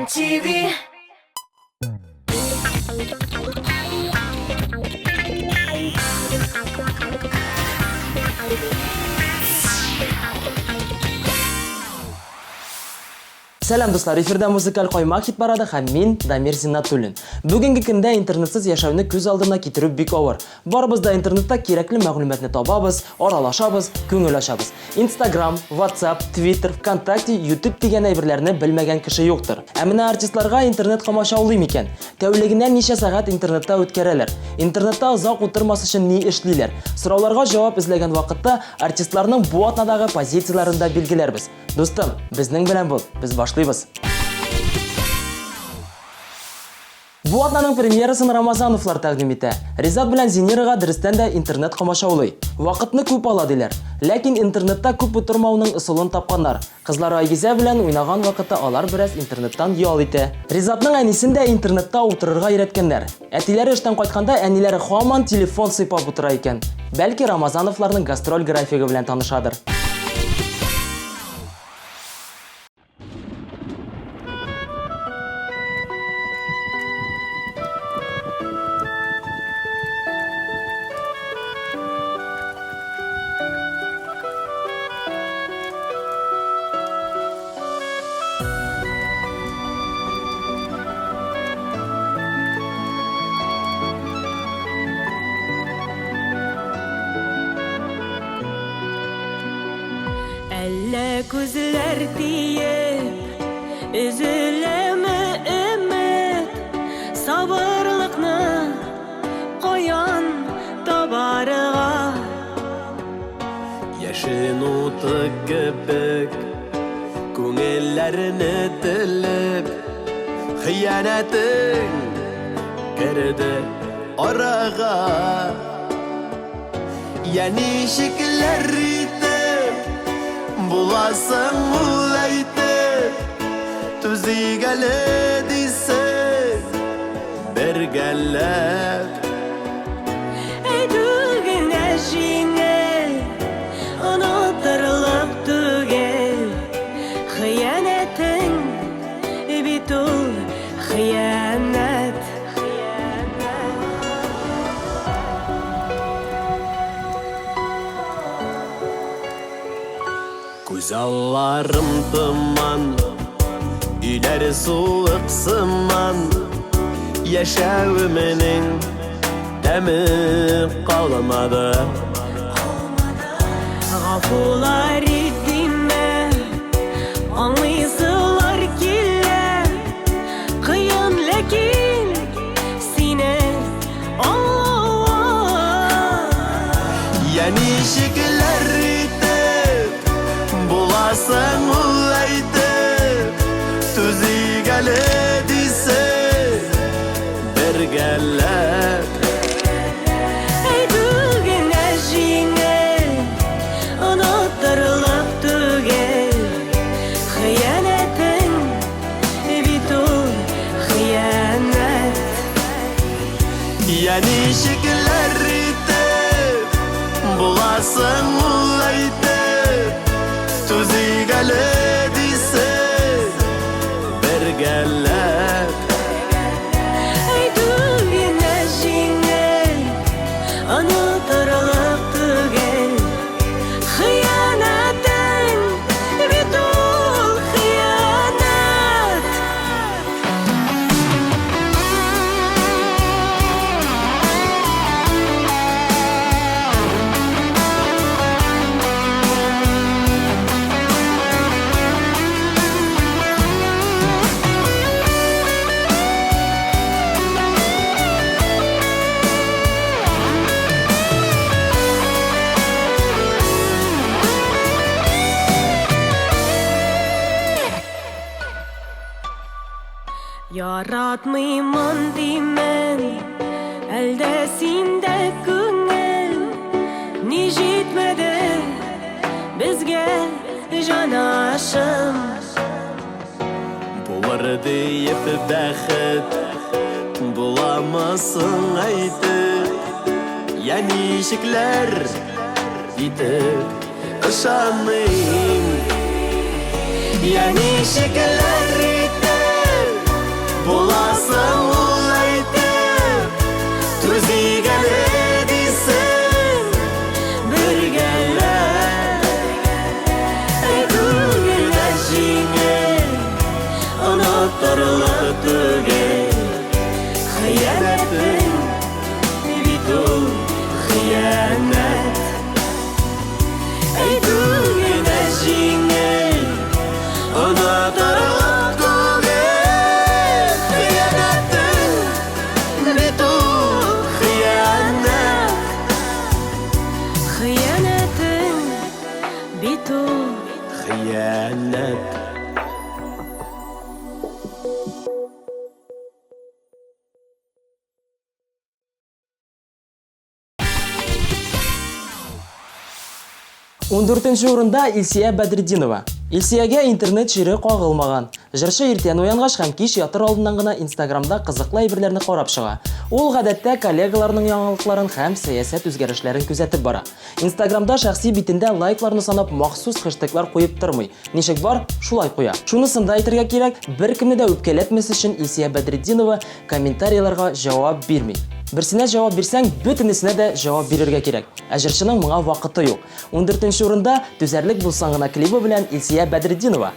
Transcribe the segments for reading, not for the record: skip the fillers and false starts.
Казан ТВ. Сәлам, дуслар! Эфирда музыкаль каймак хит парады һәм мин Дамир Зиннатуллин. Бүгенге көндә интернетсыз яшәүне күз алдына китерү бик авыр. Барыбыз да интернетта кирәкле мәгълүматны табабыз, аралашабыз, күңел ачабыз. Instagram, WhatsApp, Twitter, ВКонтакте, YouTube дигән әйберләрне белмәгән кеше юктыр. Ә менә артистларга интернет комачаулый микән? Тәүлегенә ничә сәгать интернетта үткәрәләр? Интернетта озак утырмас өчен ни эшлиләр? Сорауларга җавап эзләгән вакытта артистларның бу атнадагы позицияләрен дә билгеләрбез. Дустым, безнең белән бул, без башлыйбыз. Бу атнаның премьерасын Рамазановлар тәкъдим итә. Ризат белән Зинирага дөрестән дә интернет комачаулый. Вакытны күп ала диләр. Ләкин интернетта күп утырмауның ысулын тапканнар. Кызлары Айгизә белән уйнаган вакытта алар бераз интернеттан ял итә. Ризатның әнисен дә интернетта утырырга өйрәткәннәр. Әтиләре эштән кайтканда әниләре һаман телефон сыйпап утыра икән. Бәлки Рамазановларның гастроль графигы белән танышадыр. Әллә күзләр тиеп, өзеләме өмет, сабырлыкны каян табарга? Яшен уты кебек Күңелләрне телеп, Хыянәтең керде арага. Я ничекләр итеп буласың ул әйтеп, Түзик әле дисең бергәләп. Әйтү генә җиңел, онытырлык түгел. Хыянәтең бит ул хыянәт. Күз алларым томан, өйләр суык сыман, Яшәвеменең тәме калмады. Гафулар ит димә, аңлыйсылар килә. Кыен, ләкин сине аңлавы. Я ничекләр итеп буласың ул әйтеп, Түзик әле дисең бергәләп. Әйтү генә җиңел, онытырлык түгел. Хыянәтең бит ул хыянәт. Я ничекләр итеп буласың ул әйтеп, Түзик әле дисең бергәләп. Әйтү генә җиңел, онытырлык түгел. Хыянәтең бит ул хыянәт. Яратмыймын димен, әлдә синдә күңел. Ни җитмәде безгә, җанашым? Булыр диеп бәхет, буламысың әйтеп, Я ничекләр итеп ышаныйм? Я ничекләр итеп Онытырлык түгел Хыянәтең бит ул хыянәт Әйтү генә җиңел Онытырлык түгел Хыянәтең бит ул хыянәт Хыянәтең бит ул Хыянәт. 14 урында Илсия Бәдретдинова. Илсиягә интернет чире кагылмаган. Җырчы иртән уянгач һәм кич ятыр алдыннан гына Инстаграмда кызыклы әйберләрне карап чыга. Ул гадәттә коллегаларының яңалыкларын һәм сәясәт үзгәрешләрен күзәтеп бара. Инстаграмда шәхси битендә лайкларны санап махсус хэштеглар куеп тормый. Ничек бар, шулай куя. Шунысын да әйтергә кирәк, беркемне дә үпкәләтмәс өчен Илсия Бәдретдинова комментарийларга җавап бирми. Берсенә җавап бирсәң, бөтенесенә дә җавап бирергә кирәк. Ә җырчының моңа вакыты юк. 14 урында Түзәрлек булсаң гына клибы белән Илсия Бәдретдинова.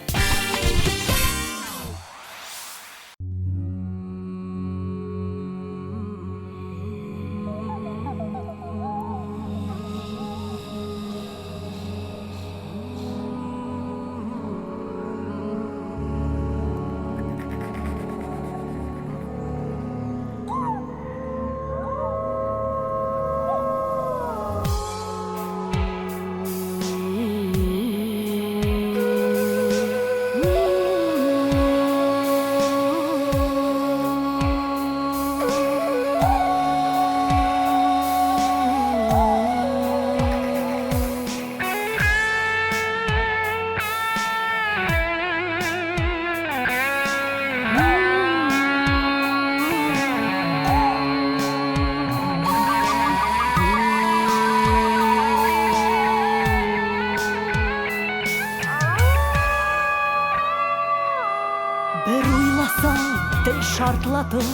Бер уйласаң, тел шартлатып,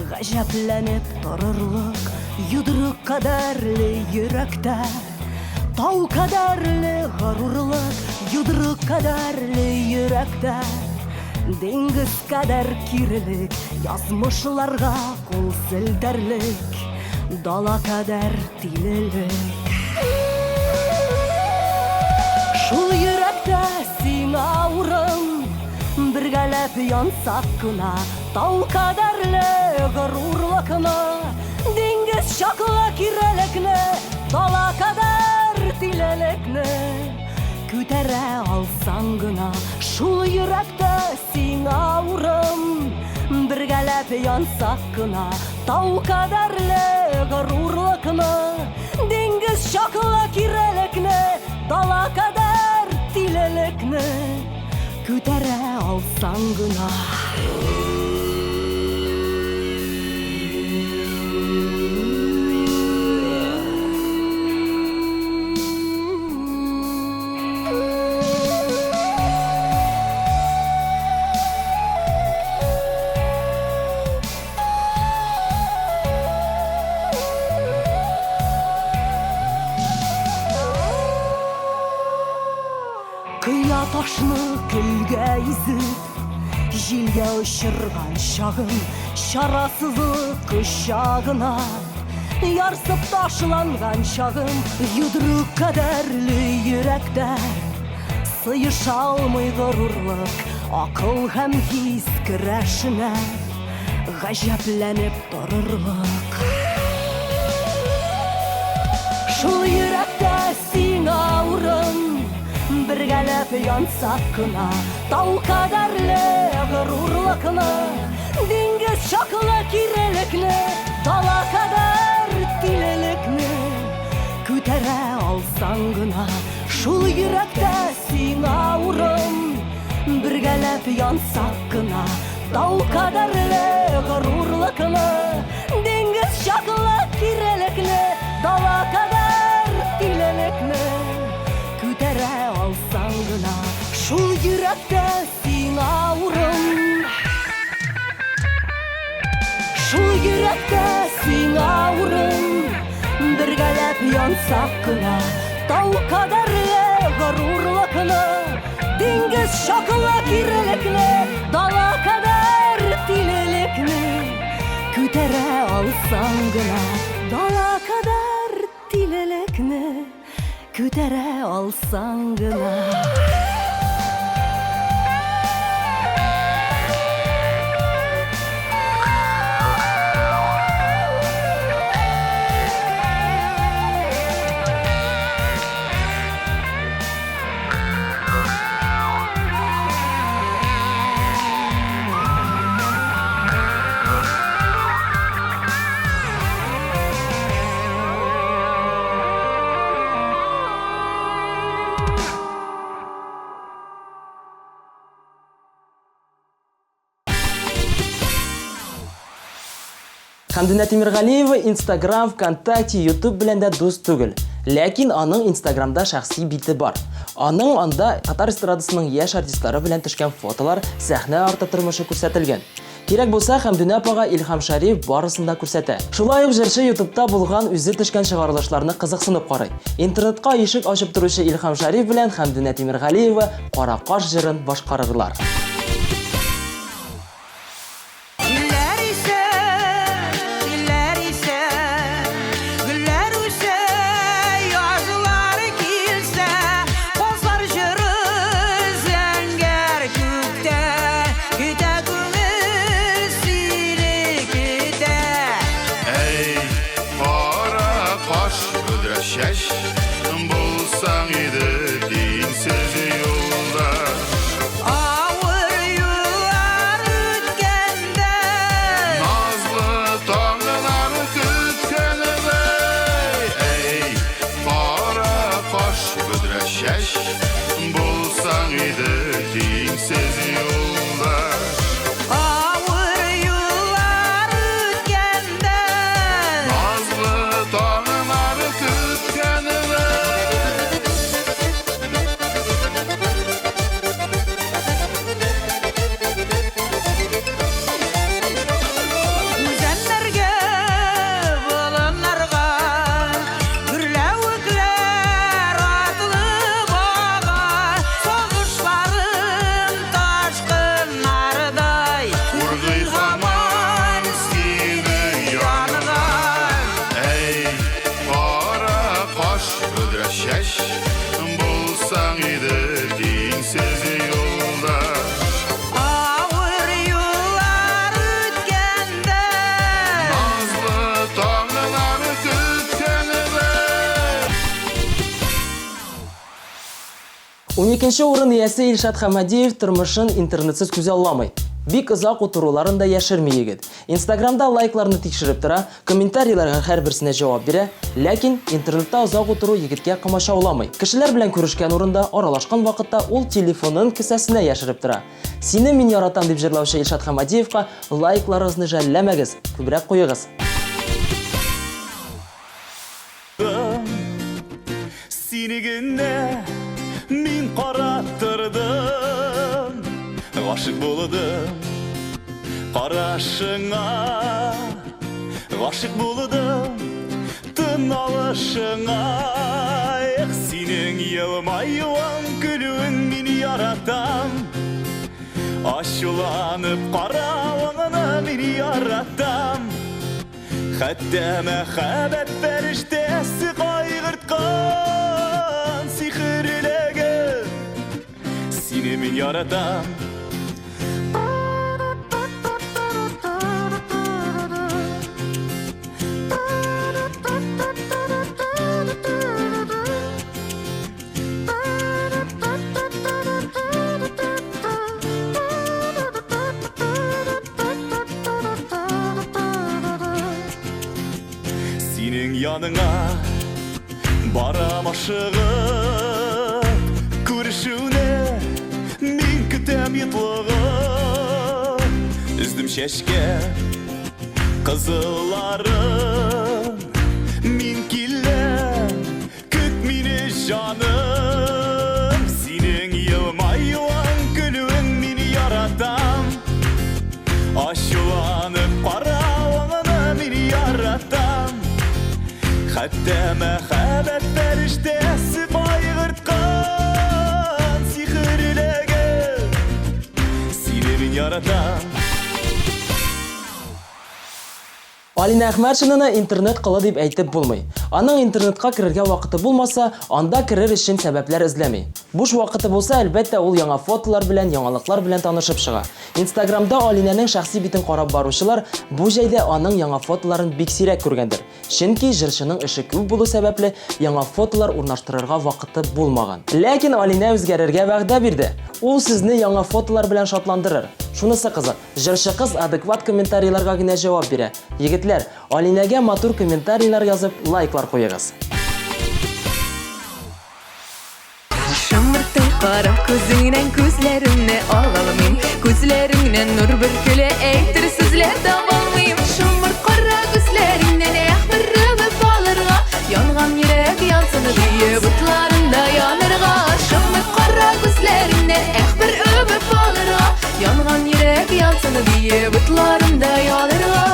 гаҗәпләнеп торырлык, йодрык кадәрле йөрәктә, тау кадәрле горурлык, йодрык кадәрле йөрәктә, диңгез кадәр кирелек, язмышларга кул селтәрлек, дала кадәр тилелек. Шул йөрәктә сиңа урын, бергәләп янсак кына, тау кадәрле горурлыкны, диңгез чаклы кирелекне, дала кадәр тилелекне күтәрә алсаң гына. Шул йөрәктә сиңа урын, бергәләп янсак кына, тау кадәрле горурлыкны, диңгез чаклы кирелекне, дала кадәр тилелекне күтәрә алсаң гына. Кыя ташны көлгә изеп, җилгә очырган чагым, чарасызлык кочагына ярсып ташланган чагым, йодрык кадәрле йөрәктә сыеша алмый горурлык, акыл һәм хис көрәшенә гаҗәпләнеп торырлык. Шул йөрәктә сиңа урын, бергәләп янсак кына, тау кадәрле горурлыкны, диңгез чаклы кирелекне, дала кадәр тилелекне күтәрә алсаң гына. Шул йөрәктә сиңа урын, бергәләп янсак кына, тау кадәрле горурлыкны, диңгез чаклы кирелекне, дала кадәр тилелекне күтәрә алсаң гына. Шул йөрәктә сиңа урын, шул йөрәктә сиңа урын, бергәләп янсак кына, тау кадәрле горурлыкны, диңгез чаклы кирелекне, дала кадәр гына. Дала кадәр тилелекне күтәрә алсаң гына. Хәмдүнә Тимергалиева Инстаграм, ВКонтакте, YouTube белән дә дус түгел. Ләкин аның Инстаграмда шәхси бите бар. Аның анда татар эстрадасының яшь артистлары белән төшкән фотолар, сәхнә арты тормышы күрсәтелгән. Кирәк булса, Хәмдүнә апага Илһам Шариев барысын да күрсәтә. Шулай ук җырчы YouTube'та булган үзе төшкән чыгарылышларны кызыксынып карый. Интернетка ишек ачып торучы Илһам Шариев белән Хәмдүнә Тимергалиева Кара каш җырын башкарырлар. Җилләр исә, җилләр исә, гөлләр үсә, язлар килсә, казлар җыры зәңгәр күктә, көтә күңел сине көтә. Әй, кара каш, бөдрә чәч, булсаң иде тиңсез юлдаш. Авыр юллар үткәндә, Назлы таңнар көткәндәй, әй, кара каш, бөдрә чәч, булсаң иде тиңсез юлдаш. Авыр юллар үткәндә. Назлы таңнар көткәндәй. Үзәннәргә, болыннарга гөрләвекләр атылып ага, сагышларым ташкыннардай Ургый һаман синең яныңа. Әй, кара каш, бөдрә чәч, булсаң иде тиңсез юлдаш. Авыр юллар үткәндә, Назлы таңнар көткәндәй. 12 урын иясе Илшат Хамадиев тормышын интернетсыз күзалламый. Бик озак утыруларын да яшерми егет. Инстаграмда лайкларны тикшереп тора, комментарийларга һәрберсенә җавап бирә, ләкин интернетта озак утыру егеткә комачауламый. Кешеләр белән күрешкән урында, аралашкан вакытта ул телефонын кесәсенә яшереп тора. Сине мин яратам дип җырлаучы Илшат Хамадиевка лайкларыгызны жәлләмәгез, күбрәк куегыз. Сине генә мин карап тордым, Гашыйк булдым карашыңа, Гашыйк булдым тын алышыңа. Эх, синең елмаюың, көлүең мин яратам, Ачуланып каравыңны мин яратам. Хәтта мәхәббәт фәрештәсе кайгырткан сихерлеген сине мин яратам. Синең яныңа барам ашыгып, Күрешүне мин көтәм йотлыгып. Өздем чәчкә кызылларын, Мин киләм, көт мине җаным. Синең елмаюың, көлүең мин яратам, Ачуланып каравыңны мин яратам. Хәтта мәхәббәт фәрештәсе кайгырткан сихерлеген сине мин яратам. Алинә Әхмәтшинаны интернет колы дип әйтеп булмый. Аның интернетка керергә вакыты булмаса, анда керер өчен сәбәпләр эзләми. Буш вакыты булса, әлбәттә, ул яңа фотолар белән, яңалыклар белән танышып чыга. Инстаграмда Алинәнең шәхси битен карап баручылар бу җәйдә аның яңа фотоларын бик сирәк күргәндер. Чөнки җырчының эше күп булу сәбәпле, яңа фотолар урнаштырырга вакыты булмаган. Ләкин Алинә үзгәрергә вәгъдә бирде. Ул сезне яңа фотолар белән шатландырыр. Шунысы кызык, җырчы кыз адекват комментарийларга генә җавап бирә. Егетләр, Алинәгә матур комментарийлар язып, лайклар куегыз. Шомырттай кара күзеңнән күзләремне алалмыйм. Күзләреңнән нур бөркелә, әйтер сүзләр табалмыйм. Шомырт кара күзләреңнән эх бер үбеп алырга, янган йөрәк янсын диеп утларында янырга. Шомырт кара күзләреңнән эх бер үбеп алырга, янган йөрәк янсын диеп утларында янырга.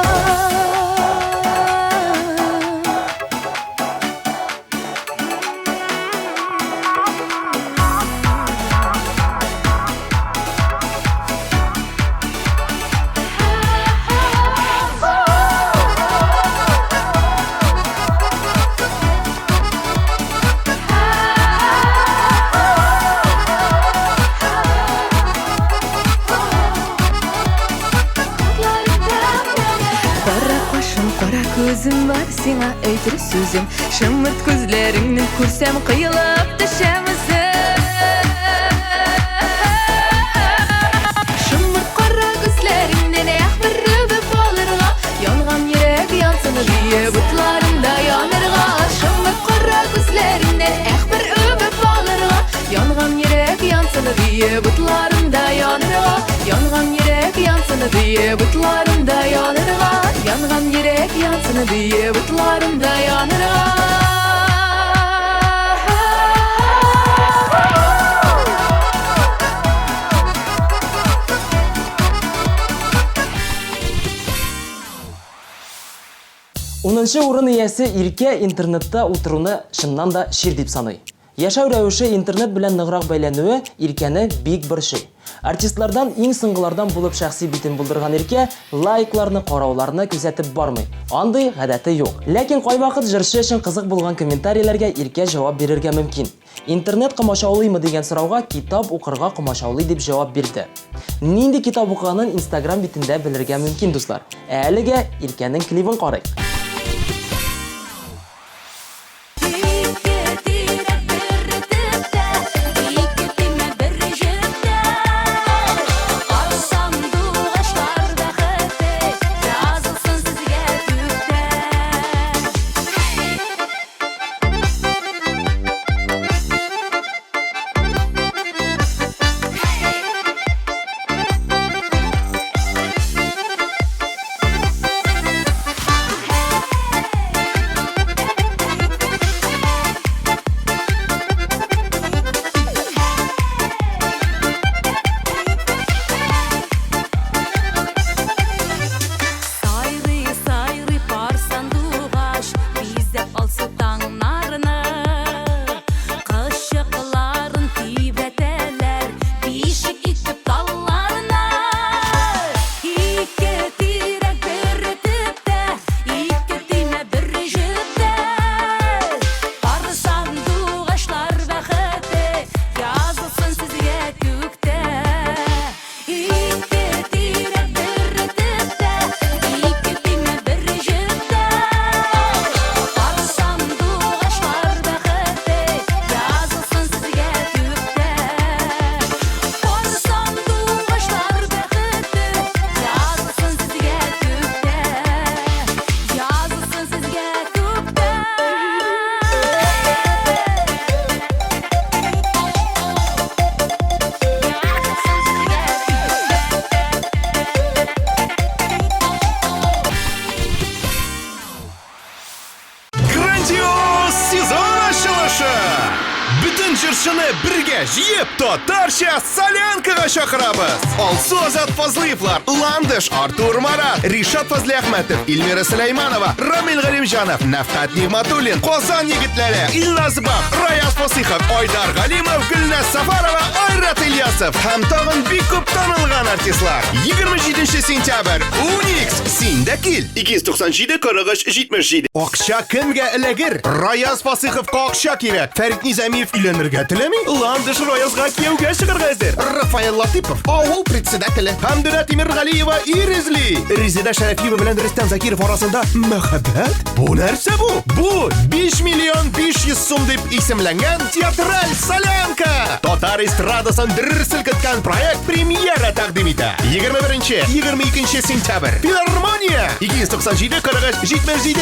Кара кашым, кара күзем бар сиңа әйтер сүзем. Шымырт күзләреңне күрсәм, кыелып төшәм үзем. Шымырт кара күзләреңнән эх бер үбеп алырга, янган йөрәк янсын диеп утларында янырга. Шымырт кара күзләреңнән эх бер үбеп алырга, янган йөрәк янсын диеп утларында янырга. Янган йөрәк янсын диеп утларында янырга. Янган йөрәк янсын диеп утларында янырга. Унынчы урын иясе Иркә интернетта утыруны чыннан да чир дип саный. Яшәү рәвеше интернет белән ныграк бәйләнүе Иркәне бик борчый. Артистлардан иң соңгылардан булып шәхси битен булдырган Иркә лайкларны, карауларны күзәтеп бармый. Андый гадәте юк. Ләкин кайвакыт җырчы өчен кызык булган комментарийләргә Иркә җавап бирергә мөмкин. Интернет комачаулыймы дигән сорауга китап укырга комачаулый дип җавап бирде. Нинди китап укыганын Инстаграм битендә белергә мөмкин, дуслар. Ә әлегә Иркәнең клибын карыйк. Ике тирәк бер төптә, ике төймә бер җептә. Сандугачлар бәхете язылсын сезгә күктә. Бергә җыеп, татарча солянкага чакырабыз! Алсу Азат Фазлыевлар, Ландыш, Артур Марат, Ришат Фазлиәхмәтов, Эльмира Сөләйманова, Рамил Галимҗанов, Нәфкать Нигъмәтуллин, Казан егетләре, Илназ Баб, Раяз Фасыйхов, Айдар Галимов, Гөлназ Сафарова, Айрат Ильясов һәм тагын бик күп танылган артистлар. 27 сентябрь, Уникс, син дә кил! 297 43 77. Акча кемгә эләгер? Раяз Фасыйховка акча кирәк. Фәрит Низамиев өйләнергә теләми. Ландыш Раязга кияүгә чыгарга әзер. Рафаэль Латыпов авыл председателе. Хәмдүнә Тимергалиева ир эзли. Резеда Шәрәфиева белән Рөстәм Закиров арасында мәхәббәт? Бу нәрсә бу? Бу 5 миллион 500 сум дип исемләнгән театраль солянка. Татар эстрадасын дер селкеткән проект премьера тәкъдим итә. 21-22 сентябрь. Филармония 297 43 77.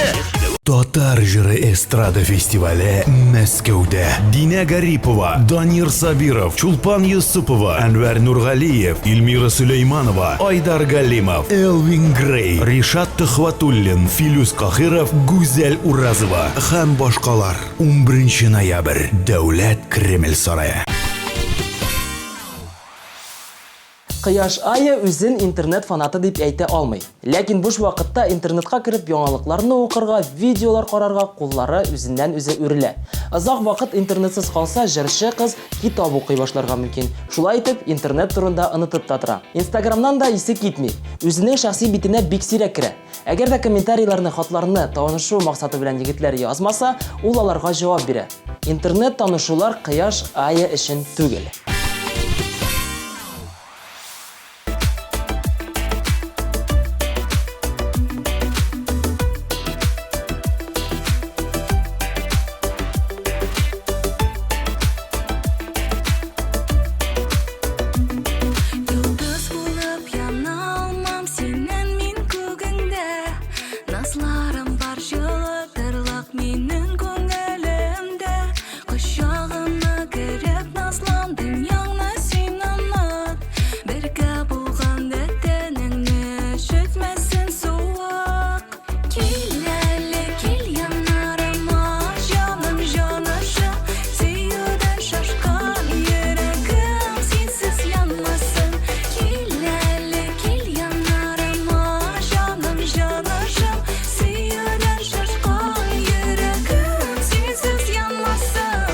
Татар җыры эстрада фестивале Мәскәүдә. Динә Гарипова, Данир Сабиров, Чулпан Йосыпова, Әнвәр Нургалиев, Эльмира Сөләйманова, Айдар Галимов, Элвин Грей, Ришат Төхвәтуллин, Филүс Каһиров, Гүзәл Уразова һәм башкалар. 11 ноябрь, Дәүләт Кремль сарае. Кояш Ая үзен интернет фанаты дип әйтә алмый. Ләкин буш вакытта интернетка кереп яңалыкларны укырга, видеолар карарга куллары үзеннән-үзе үрелә. Озак вакыт интернетсыз калса, җырчы кыз китап укый башларга мөмкин. Шулай итеп, интернет турында онытып та тора. Инстаграмнан да исе китми. Үзенең шәхси битенә бик сирәк керә. Әгәр дә комментарийларны, хатларны танышу максаты белән егетләр язмаса, ул аларга җавап бирә. Интернет танышулар Кояш Ая өчен түгел. Йолдыз булып яна алмам синнән мин күгеңдә. Назларым бар җылытырлык минем күңелемдә. Кочагыма кереп назлан, дөньяңны син оныт. Бергә булганда тәнеңне өшетмәсен суык. Кил әле, кил яннарыма, җаным, җанашым. Сөюдән шашкан йөрәгем синсез янмасын. Кил әле, кил яннарыма, җаным, җанашым. Сөюдән шашкан йөрәгем синсез янмасын.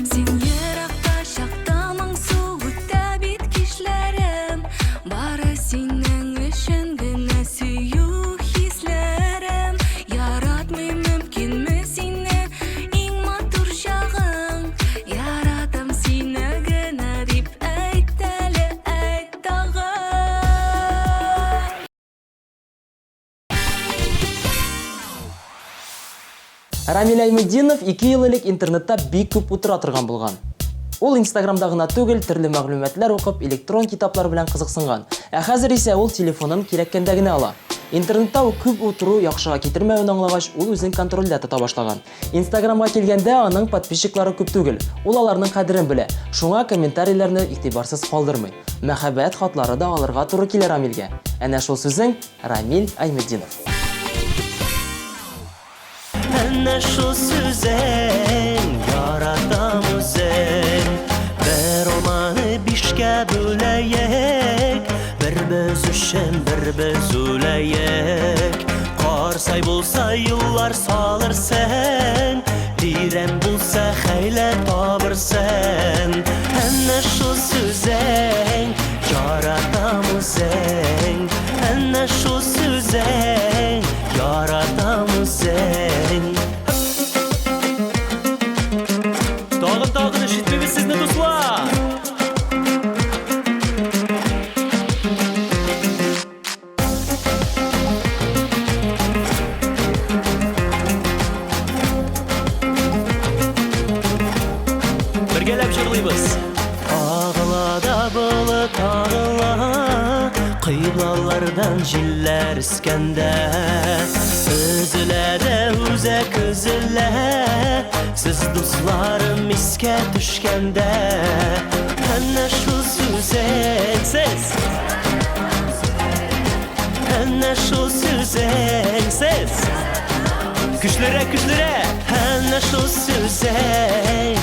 Син еракта чакта моңсу үтә бит кичләрем. Бары синең өчен генә сөю хисләрем. Яратмый мөмкинме сине, иң матур чагың? Яратам сине генә дип әйт әле, әйт тагын. Рамил Айметдинов 2 ел элек интернетта бик күп утыра торган булган. Ул Инстаграмда гына түгел, төрле мәгълүматлар укып, электрон китаплар белән кызыксынган. Ә хәзер исә ул телефонын кирәккәндә генә ала. Интернетта күп утыру яхшыга китермәвен аңлагач, ул үзен контрольдә тота башлаган. Инстаграмга килгәндә, аның подписчиклары күп түгел. Ул аларның кадерен белә. Шуңа комментарийләрне игътибарсыз калдырмый. Мәхәббәт хатлары да алырга туры килә Рамилгә. Әнә шул сүзең Рамил Айметдинов. Әнә шул сүзең, яратам үзең. Бер алманы бишкә бүләек, бер без өчен, бер без үләек. Карсай булса юллар салырсың, тирән булса хәйлә табырсың. Әнә шул сүзең, яратам үзең. Әнә шул сүзең, яратам үзең. Тагын, тагын ишетмибез сезне, дуслар. Бергәләп җырлыйбыз. Агыла да болыт агыла, Кыйблалардан җилләр искәндә Өзелә дә үзәк өзелә Сез дусларым искә төшкәндә Әнә шул сүзен сез Әнә шул сүзен сез Көчлерәк, көчлерәк Әнә шул сүзен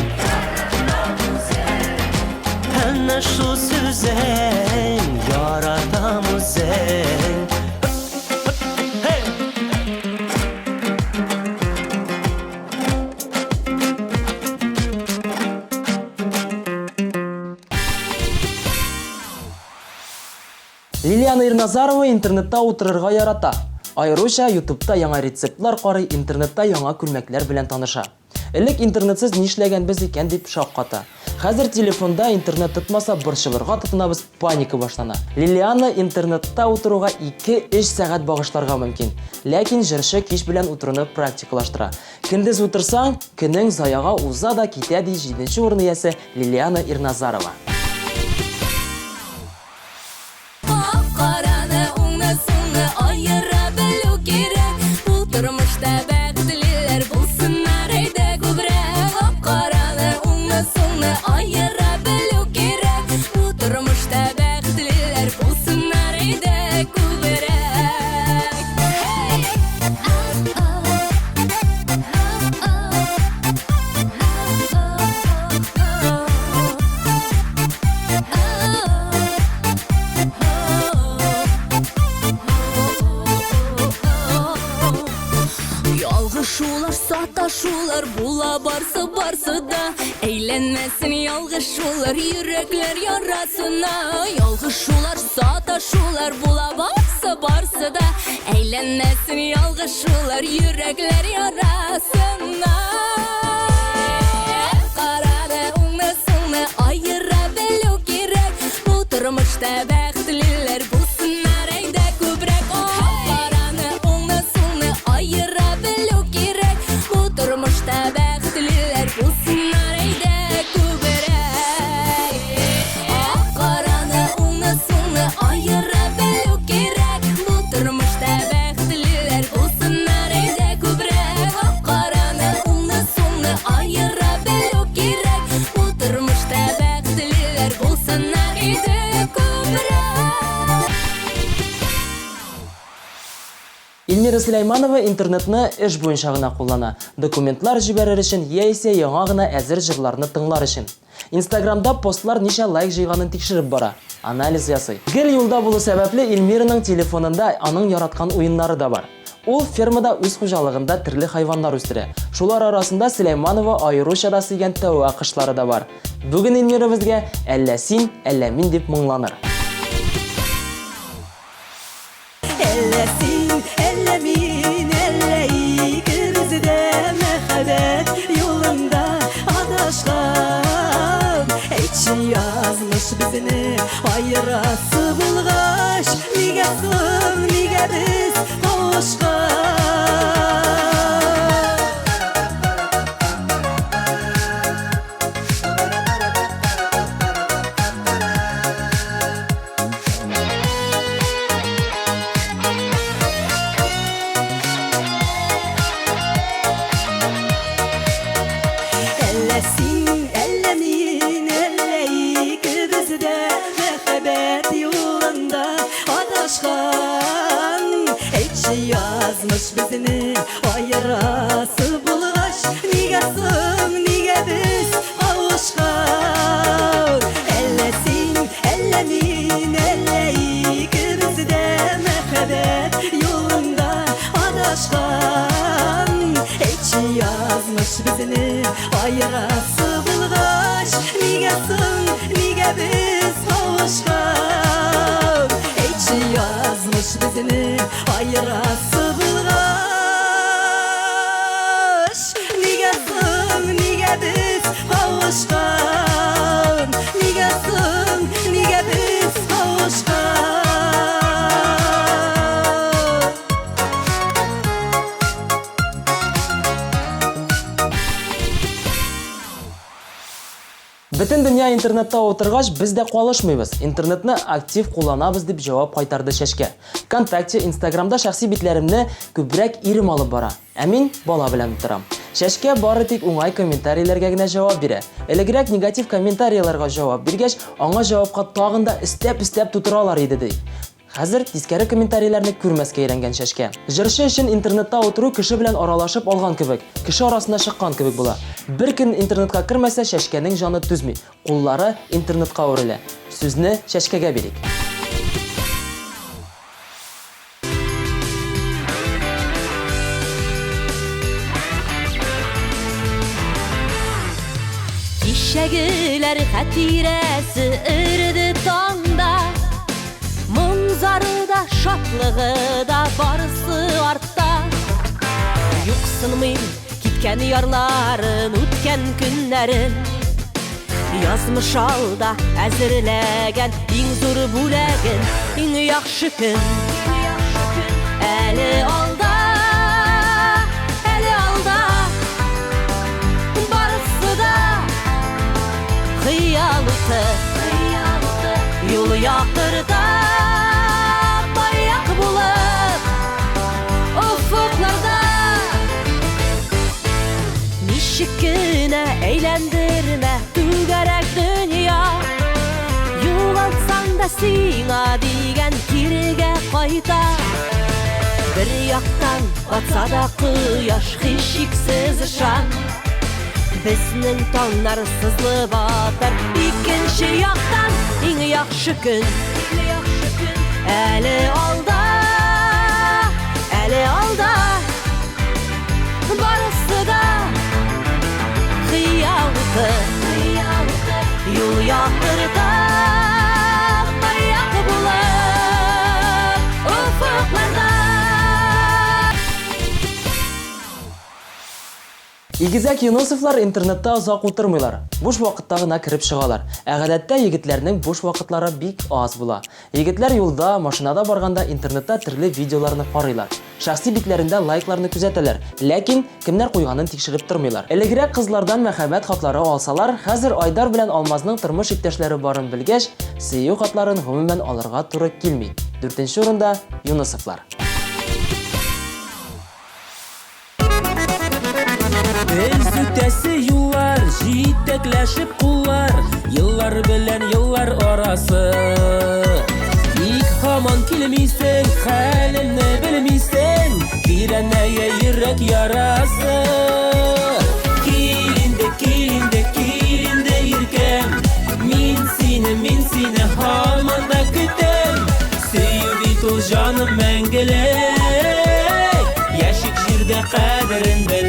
Әнә шул сүзен Яратам үзен Hey! Лилиана Ирназарова интернетта утырырга ярата. Аеруча ютубта яңа рецептлар карый, интернетта яңа күлмәкләр белән таныша. Элек интернетсыз нишләгәнбез икән дип шакката. Хәзер телефонда интернет тотмаса борчылырга тотынабыз, паника башлана. Лилиана интернетта утыруга 2-3 сәгать багышларга мөмкин. Ләкин җырчы кич белән утыруны практикалаштыра. Көндез утырсаң, көнең заяга уза да китә, ди җиденче урын иясе Лилиана Ирназарова. Ак-караны, уңны-сулны аера белү кирәк. Бу тормышта бәхетлеләр булсыннар әйдә күбрәк. Ак-караны, уңны-сулны аера белү кирәк. Бу тормышта бәхетлеләр булсыннар әйдә күбрәк. Ялгышулар, саташулар була барсы барсы да. Әйләнмәсен ялгышулар йөрәкләр ярасына. Ялгышулар, саташулар була барсы барсы да. Әйләнмәсен ялгышулар йөрәкләр ярасына. Караны, уңны, сулны аера белү кирәк. Бу тормышта бәхетлеләр булсыннар әйдә күбрәк. Караны, уңны, сулны аера белү кирәк. Бу тормышта бәхетлеләр булсыннар әйдә күбрәк. Караны, уңны, сулны аера белү кирәк. Бу тормышта бәхетлеләр булсыннар әйдә күбрәк. Караны, уңны, сулны аера белү кирәк. Бу тормышта бәхетлеләр булсыннар әйдә күбрәк. Эльмира Сөләйманова интернетны эш буенча гына куллана. Документлар җибәрер өчен яисә яңа гына әзер җырларны тыңлар өчен. Инстаграмда постлар ничә лайк җыйганын тикшереп бара, анализ ясый. Гел юлда булу сәбәпле Эльмираның телефонында аның яраткан уеннары да бар. Ул фермада үз хуҗалыгында төрле хайваннар үстерә. Шулар арасында Сөләйманова аеруча да сөйгән тәвә кошлары да бар. Бүген Эльмира безгә «Әллә син, әллә мин» дип моңланыр. Әллә син, әллә мин, әллә икебез дә мәхәббәт юлында адашкан. Әйтче, язмыш безне аерасы булгач, нигә соң, нигә без кавышкан? Әллә син, әллә мин, әллә икебез дә мәхәббәт юлында адашкан. Әйтче, язмыш безне аерасы булгач, нигә соң, нигә без кавышкан? Әллә син, әллә мин, әллә икебез дә мәхәббәт юлында адашкан. Әйтче, язмыш безне аерасы булгач, нигә соң, нигә без кавышкан? Әйтче, язмыш безне аерасы булгач, нигә соң, нигә без кавышкан? Нигә соң, нигә без кавышкан? Бөтен Бөтен дөнья интернетта утыргач, без дә калышмыйбыз. Интернетны актив кулланабыз, дип җавап кайтарды Чәчкә. Вконтакте, Инстаграмда шәхси битләремне күбрәк ирем алып бара. Ә мин бала белән утырам. Чәчкә бары тик уңай комментарийләргә генә җавап бирә. Элегрәк негатив комментарийларга җавап биргәч, аңа җавапка тагын да өстәп-өстәп тутыралар иде, ди. Хәзер тискәре комментарийләрне күрмәскә өйрәнгән Чәчкә. Җырчы өчен интернетта утыру кеше белән аралашып алган кебек, кеше арасына чыккан кебек була. Бер көн интернетка кермәсә, Чәчкәнең җаны түзми, куллары интернетка үрелә. Сүзне Чәчкәгә бирик. Кичәгеләр хатирәсе эреде таңда. Моң-зары да, шатлыгы да барысы артта. Юксынмыйм киткән ярларын, үткән көннәрен. Язмыш алда әзерләгән иң зур бүләген, иң яхшы көн. Әле алда, әле алда, барысы да хыял уты, юл яктырта, маяк булып офыкларда. Ничек кенә әйләндермә түгәрәк дөнья, югалтсаң да сиңа дигән кирегә кайта. Бер яктан батса да кояш, һичшиксез ышан, безнең таңнар сызылып атар икенче яктан. Иң яхшы көн әле алда, әле алда, барысы да хыял уты, юл яктырта, маяк булып офыкларда. Игезәк Юнусовлар интернетта озак утырмыйлар, буш вакытта гына кереп чыгалар. Ә гадәттә егетләрнең буш вакытлары бик аз була. Егетләр юлда, машинада барганда интернетта төрле видеоларны карыйлар. Шәхси битләрендә лайкларны күзәтәләр, ләкин кемнәр куйганын тикшереп тормыйлар. Элегрәк кызлардан мәхәббәт хатлары алсалар, хәзер Айдар белән Алмазның тормыш иптәшләре барын белгәч, сөю хатларын гомумән алырга туры килми. Дүртенче урында, Юнысовлар. Без үтәсе юллар, җитәкләшеп куллар, еллар белән еллар арасы. Ник һаман килмисең, хәлемне белмисең, тирәнәя йөрәк ярасы. Кил инде, кил инде, кил инде, иркәм, мин сине, мин сине һаман да көтәм. Сөю бит ул, җаным, мәңгелек, яшик җирдә кадерен белеп.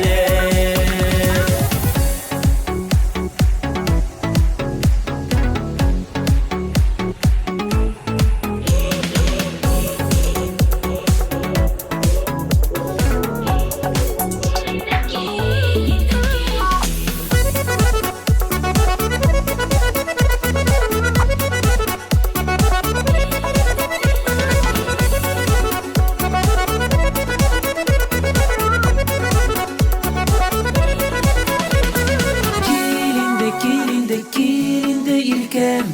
Кил инде, кил инде, кил инде, иркәм,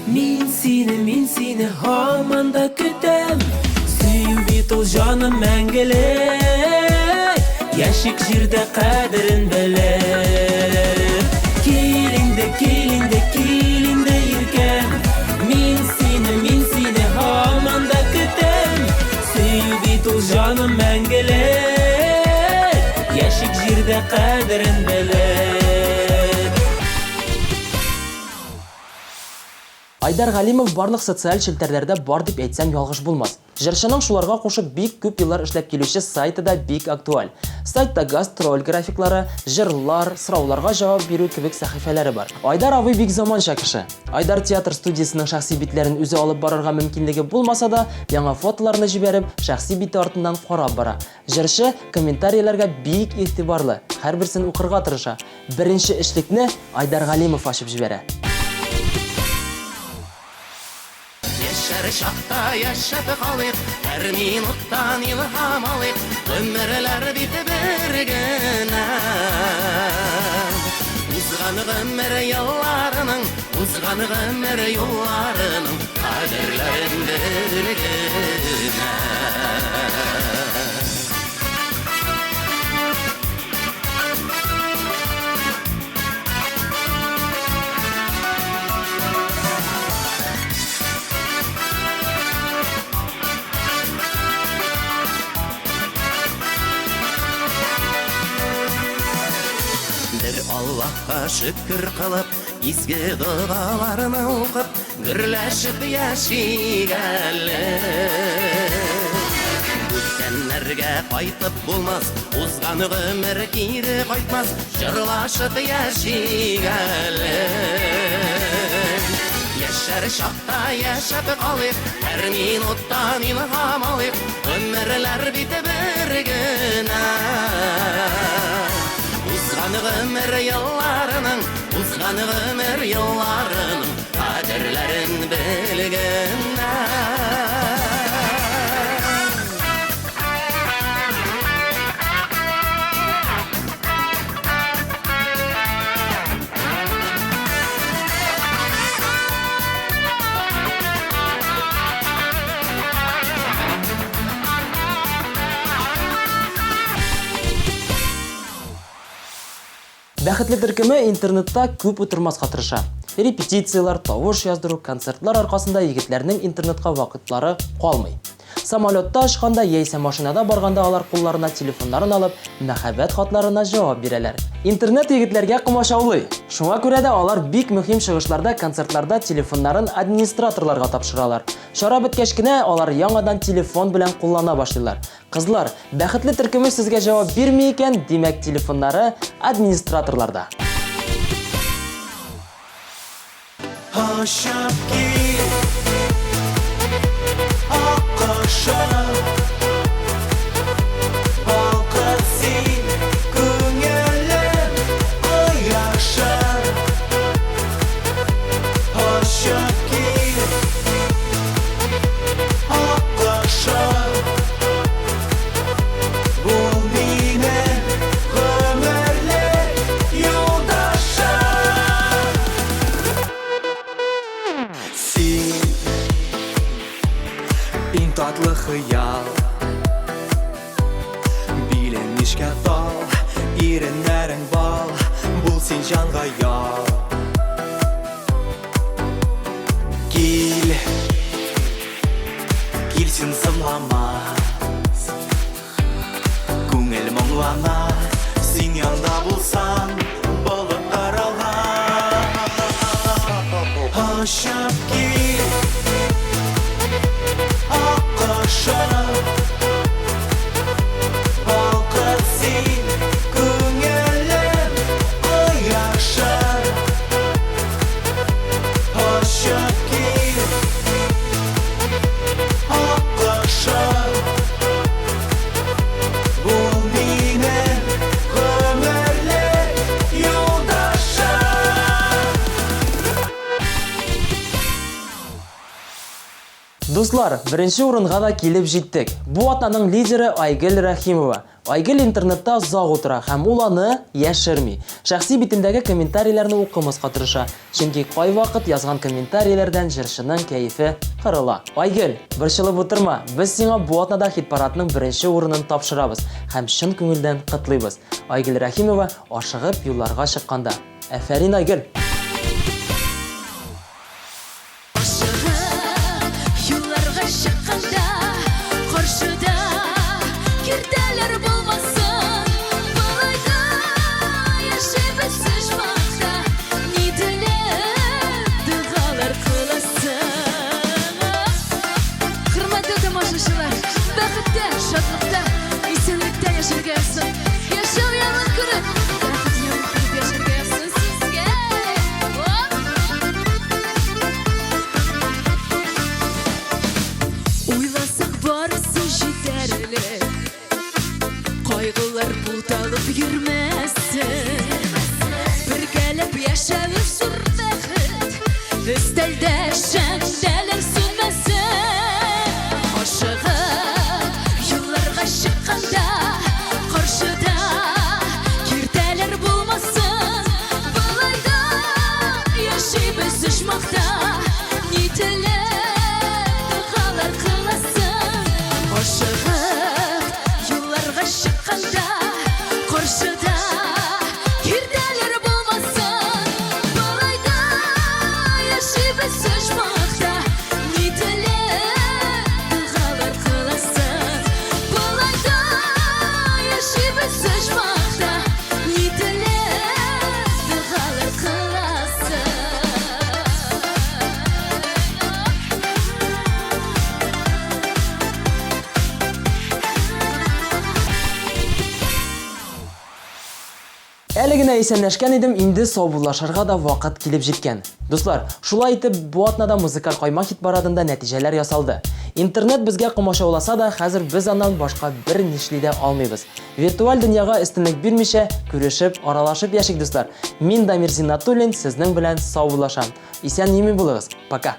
мин сине, мин сине һаман да көтәм. Сөю бит ул, җаным, мәңгелек, яшик җирдә кадерен белеп. Кил инде, кил инде, кил инде, иркәм, мин сине, мин сине һаман да көтәм. Сөю бит ул, җаным, мәңгелек, яшик җирдә кадерен белеп. Айдар Галимов барлык социаль челтәрләрдә бар дип әйтсәм ялгыш булмас. Җырчының шуларга кушып бик күп еллар эшләп килүче сайты да бик актуаль. Сайтта гастроль графиклары, җырлар, сорауларга җавап бирү кебек сәхифәләре бар. Айдар абый бик заманча кеше. Айдар театр студиясенең шәхси битләрен үзе алып барырга мөмкинлеге булмаса да, яңа фотоларны җибәреп, шәхси бите артыннан карап бара. Җырчы комментарийләргә бик игътибарлы, һәрберсен укырга тырыша. Беренче эшлекне Айдар Галимов ачып җибәрә. Яшәр чакта яшәп калыйк, һәр минуттан илһам алыйк, гомерләр бит бер генә. Узган гомер елларының Узган гомер юлларының кадерләрен белгенә. Бер Аллаһка шөкер кылып, изге догаларны укып, гөрләшеп яшик әле. Үткәннәргә кайтып булмас, узган гомер кире кайтмас, җырлашып яшик әле. Яшәр чакта яшәп калыйк, һәр минуттан илһам алыйк, гомерләр бит бер генә. Узган гомер елларының, узган гомер елларының кадерләрен белгенә. Бәхетле төркеме интернетта күп утырмаска тырыша. Репетицияләр, тавыш яздыру, концертлар аркасында егетләрнең интернетка вакытлары калмый. Самолетта очканда яисә машинада барганда алар кулларына телефоннарын алып, мәхәббәт хатларына җавап бирәләр. Интернет егетләргә комачаулый. Шуңа күрә дә алар бик мөһим чыгышларда, концертларда телефоннарын администраторларга тапшыралар. Чара беткәч кенә алар яңадан телефон белән куллана башлыйлар. Кызлар, бәхетле төркеме сезгә җавап бирми икән, димәк, телефоннары администраторларда. Очып кил, аккошым, балкыт син, күңелем кояшым. Очып кил, аккошым, бул минем гомерлек юлдашым. Син иң татлы хыял, Билең нечкә тал, иреннәрең бал, бул син җанга ял. Кил, кил син соңлама, Күңел моңлана, син янда булсаң, болыт тарала. Очып кил, аккошым, балкыт син, күңелем кояшым. Очып кил, аккошым, бул минем гомерлек юлдашым. Дуслар, беренче урынга да килеп җиттек. Бу атнаның лидеры Айгөл Рәхимова. Айгөл интернетта озак утыра һәм ул аны яшерми. Шәхси битендәге комментарийләрне укымаска тырыша, чөнки кайвакыт язган комментарийләрдән җырчының кәефе кырыла. Айгөл, борчылып утырма, без сиңа бу атнада хит-парадның беренче урынын тапшырабыз һәм чын күңелдән котлыйбыз. Айгөл Рәхимова ашыгып юлларга чыкканда. Афәрин, Айгөл! Ашыгып юлларга чыкканда, каршыда киртәләр булмасын. Болай да яшибез оҗмахта, ни теләп догалар кыласың. Хөрмәтле тамашачылар, бәхеттә, шатлыкта, исәнлектә яшәргә язсын. Яшәү ямен күреп, бәхет ямен күреп яшәргә язсын сезгә. Оп! Уйласак барысы җитәрлек, кайгылар буталып йөрмәсен. Бергәләп яшәве зур бәхет, өстәлдә шәмдәләр сүнмәсен. Ашыгып юлларга чыкканда, каршыда киртәләр булмасын. Болай да яшибез. генә исәнләшкән идем, инде саубуллашырга да вакыт килеп җиткән. Дуслар, шулай итеп, бу атнада музыкаль каймак хит-парадында нәтиҗәләр ясалды. Интернет безгә комачауласа да, хәзер без аннан башка бер нишли дә алмыйбыз. Виртуаль дөньяга өстенлек бирмичә, күрешеп, аралашып яшик, дуслар. Мин Дамир Зиннатуллин, сезнең белән саубуллашам. Исән-имин булыгыз. Пока!